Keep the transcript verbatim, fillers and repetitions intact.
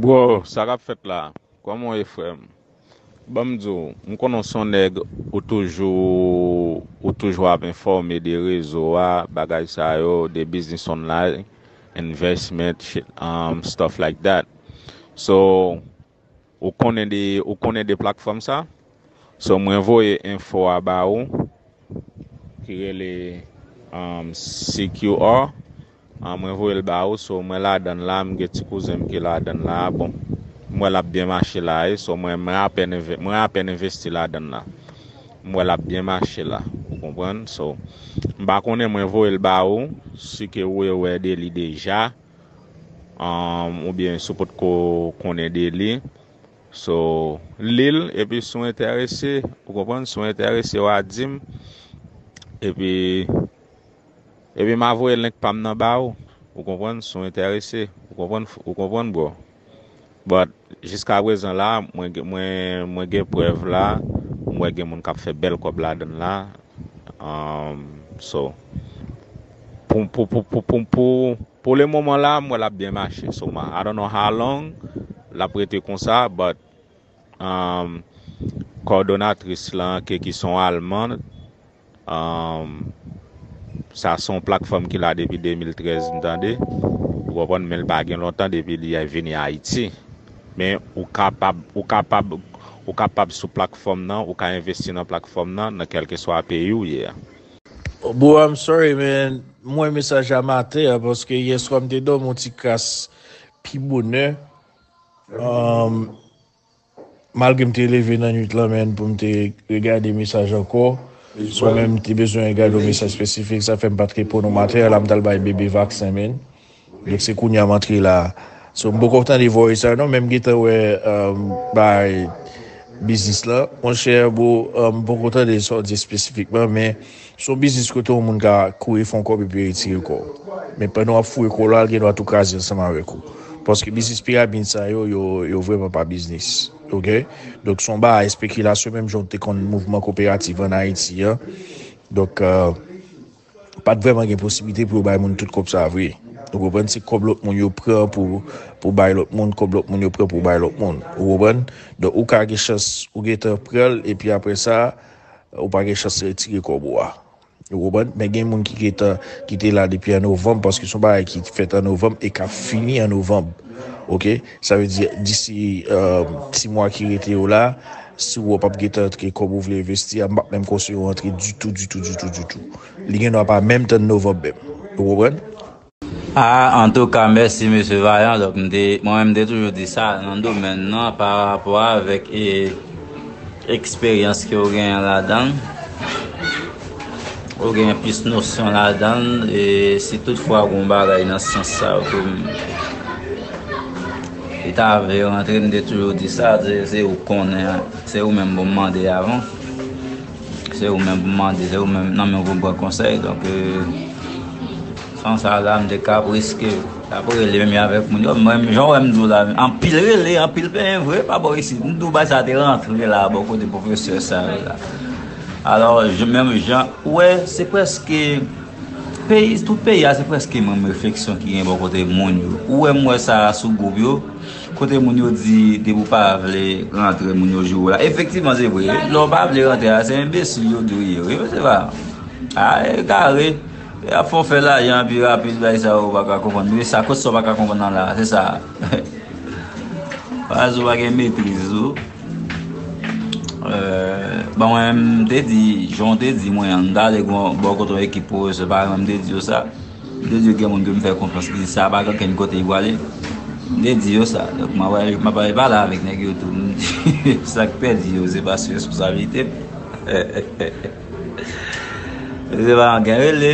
Bro, sa k ap fèt la? Kòman w ye, frè m? Ban m di w, m konnen w se yon nèg, ou toujou, ou toujou ap enfòme de rezo a, bagay sa yo, de business online, investment, shit, um, stuff like that. So, ou konnen de, ou konnen de platfòm sa? So, mwen voye enfo a ba ou, ki rele, um, C Q R. Ah, mwen voye l ba ou, so mwen ladan l la, m gen ti kouzen m ki ladan l la. Bon, m wè l ap byen mache la, e, so mwen, mwen apèn enve-, mwen apèn envesti ladan l la. M wè l ap byen mache la, ou konprann? So, m pa konnen, mwen voye l ba ou, si ke ou wè de li deja, um, oubyen si w potko konnen de li. So, li l, epi si w enterese, ou konprann, si w enterese, w a di m, epi, epi m a voye link pa m nan ba ou, ou konprann, si w enterese, ou konprann, ou konprann, bro. But, jiska prezan la, mwen, gen- mwen, mwen gen prèv la, mwen gen moun k ap fè bèl kòb ladan l la. Um, so, pou, pou, pou, pou, pou, pou, pou le moman la, m wè l ap byen mache. So, ma, I don't know how long l ap rete konsa, but, um, kòdonatris lan, ke ki se yon Alman, um, sa se yon platfòm ki la depi de mil trèz, m tande. Ou konprann, men l pa gen lontan depi li vini Ayiti. Men ou kapab, ou kapab, ou kapab sou platfòm nan, ou ka envesti nan platfòm nan, nan kèlkeswa peyi ou ye a. Bro, I'm sorry, man. Mwen, mesaj a maten an, paske yèswa m te dòmi yon ti kras pi bonè. Um, malgre m te leve nan nwit lan, man, pou m te regade mesaj ankò. So, men m te bezwen gade yon mesaj espesifik, sa fè m pa t reponn ou maten an, la m t al bay bebe vaksen, man. Donk, se kounye a m antre la. So, m poko tande voice sa, non, men m gentan wè, um, bay biznis la. Monchè, bro, um, m poko tande sa w di espesifikman, men se yon biznis kote yon moun ka kouri fè yon kòb epi retire kò w. Men pandan w ap foure kò w la, l gen dwa tou kraze ansanm avèk ou. Paske biznis piramid sa yo, yo, yo vrèman pa biznis. Oke? Donk, se yon bagay espekilasyon, menm jan w te konn mouvman koperativ ann Ayiti an. Donk, euh, pa t vrèman gen posiblite pou yo bay moun tout kòb sa vre. Ou konprann? Se kòb lòt moun yo pran pou, pou bay lòt moun, kòb lòt moun yo pran pou bay lòt moun. Ou konprann? Donk, ou ka gen chans, ou gentan pran l, epi apre sa, ou pa gen chans retire kòb ou a. Ou konprann? Men gen moun ki gentan, ki te la depi an novanm, paske se yon bagay ki fèt an novanm e k ap fini an novanm. Oke? Sa vle di, disi, euh, ti mwa ki rete yo la, si w wè w p ap gentan antre kòb ou vle envesti a, m p ap menm konseye w antre ditou, ditou, ditou, ditou. Li gen dwa pa menm tann novanm menm. Ou konprann? Ah, antouka, mèsi, mesye Vayan. Donk, m te, mwen menm, m te toujou di sa nan domèn nan, pa rapò avèk, e, eksperyans ke w genyen ladan l. Ou gen plis nosyon ladan l, e si toutfwa gen yon bagay nan sans sa yo ke m, e ta vle rantre, m te toujou di sa, se, se ou k konnen, se ou menm pou m mande avan. Se ou menm pou m mande, se ou menm nan men w pou m pran konsèy. Donk, e, san sa la, m te ka ap riske, ap rele menm avèk moun yo. Mwen, jan w wè m di w la, anpil rele, anpil penyen vre, pa bò isit. M di w bagay sa te rantre la, bò kote pwofesè sa yo la. Alò, je, menm jan, ou wè, se prèske peyi, tout peyi a, se prèske menm refleksyon ki gen bò kote moun yo. Ou wè, m wè sa sou gwoup yo, kote moun yo di, depi w pa vle rantre, moun yo joure w la. Efektivman, se vre, wi. Lè w pa vle rantre a, se enbesil yo di w ye, wi, mesye va. A, egare. Y ap fè w fè lajan pi rapid, bagay sa yo w pa ka konprann. Men sa, kote sa w pa ka konprann nan la, se sa. Paske w pa gen metriz ou. Euh, bon, mwen, m te di, jan w te di mwen an, m t ale gon, bò kote yon ekip pwofesè, pa mwen, m te di yo sa. M te di yo gen moun ke m fè konfyans, ki di sa pa gen okenn kote li prale. M te di yo sa. Donk, m ap, m ap pale avèk nèg yo tou. M di, sa k pèdi yo, se pa sou responsablite m. Se pa anyen rele.